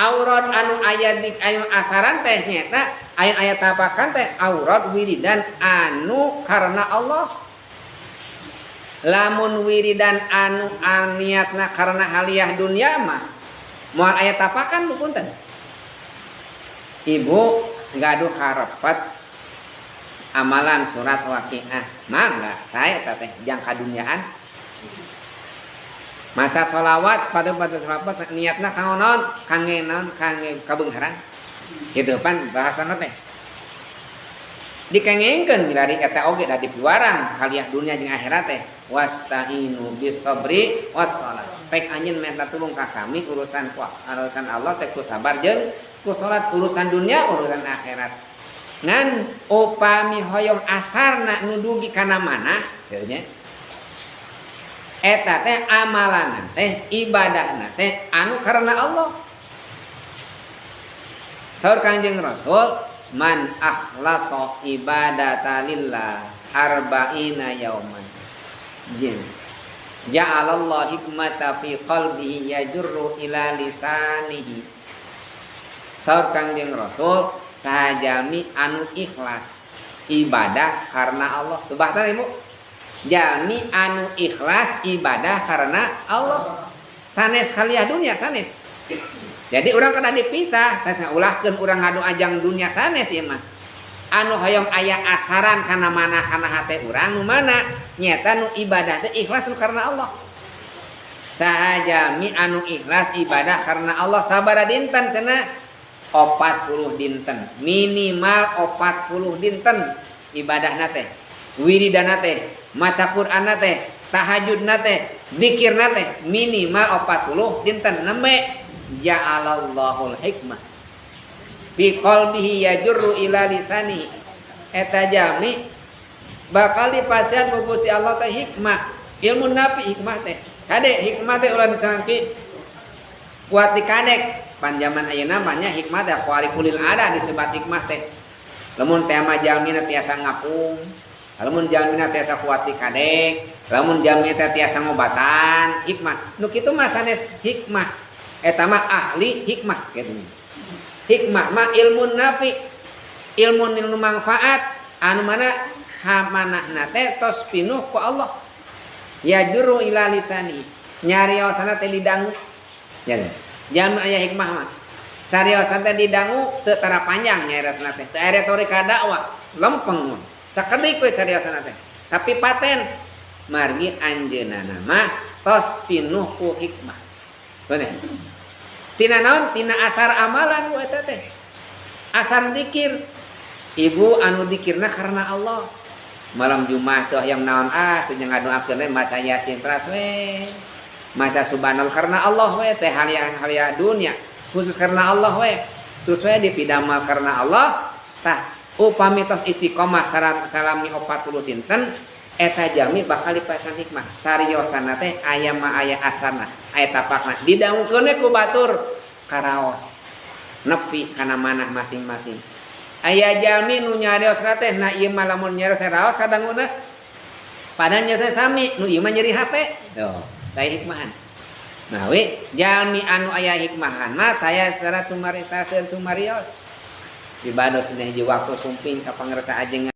Aurad anu aya di anu asaran teh nyaeta aya aya tapakan teh aurad wiridan anu karena Allah. Lamun wiridan anu niatna karena haliah dunia mah moal aya tapakan, Bu, punten. Ibu gaduh harepet amalan surat Waqiah, mangga saya teh jang kaduniaan. Maca sholawat pada pada sholawat niatna kanggo naon? Kangge naon? Kangge kabeungharan gitu pan bahasana teh dikengengkeun milari eta oge da dipiwarang haliah dunia jeung akhirat teh. Wasta'inu bis-sabri was-shalah, pek anjeun minta tulung ka kami urusan urusan Allah teh ku sabar jeung ku salat, urusan dunia, urusan akhirat. Ngan upami hoyong asarna nu dugi kana mana kieu nya, eta teh amalan teh, ibadahna teh anu karena Allah. Saur Kanjeng Rasul, man akhlasa ibadata lillah arba'ina yauman jin ja'alallahu hikmata fi qalbihi yajurru ila lisanihi. Saur Kanjeng Rasul, saha jalmi anu ikhlas ibadah karena Allah. Tuh bahasa, Ibu, jalmi anu ikhlas ibadah karena Allah, sanes haliah dunia, sanes. Jadi urang kena dipisah, saya ulahkeun urang ngadu ajang dunia, sanes. Ieu mah anu hoyong aya asaran kana mana, kana hate urang nu mana nyata nu ibadah teh ikhlas nu karena Allah. Saha jalmi anu ikhlas ibadah karena Allah sabaraha dinten cenah? 40 dinten, minimal 40 dinten ibadahna teh, wiridana teh, maca Qur'an teh, tahajud teh, zikir teh, minimal 40 dinten, nembe ja'alallahul hikmah fi qalbihi yajurru ila lisani, eta jalmi bakal dipasihan ku Gusti Allah teh hikmah, ilmu nafi. Hikmah teh kade, hikmah teh ulah disangki kuat dikadek. Pan zaman ayeuna mah nya hikmah teh khariqul ada disebut hikmah teh. Lamun teh mah jalmina tiasa ngapung, lamun jalmina tiasa kuat dikadek, lamun jalmina teh tiasa ngobatan, hikmah nu kitu mah sanes hikmah. Eta mah ahli hikmah gitu. Hikmah mah ilmu nafi, ilmu ilmu manfaat anu mana hamanahna teh tos pinuh ku Allah. Yajuru ila lisani, nyariosana teh didangu ya. Jangan aya hikmah mah sariosana teh didangu, teu tara panjang nyariosana teh, teu aya retorika dakwah, lempeng sakedik we cariosana teh, tapi paten margi anjeunna mah tos pinuh ku hikmah. Bener tina naon? Tina asar amalan. Bu, eta teh asar dikir. Ibu anu dikirna karena Allah, malam Jumat tuh yang naon ah sejeng ngadoakeun we, maca Yasin teras we, maca subhanallah karena Allah we teh, haliah haliah dunia khusus karena Allah we, terus we dipidamal karena Allah. Tah, upami tos istiqomah salami 40 dinten, eta jalmi bakal dipasihan hikmah. Cariosana teh aya mah aya asarna, aya tapakna, didangukeun ku batur karaos nepi kana manah masing-masing. Aya jalmi nu nyarios teh, nah ieu mah lamun nyarios raos kadanguna, padahal nyarios sami, nu ieu mah nyeri hate. Tuh aya hikmahan. Nah we jalmi anu aya hikmahan mah taya secara cumarios, sumarios. Ibadah hiji waktu sumping ka pangersa ajengan.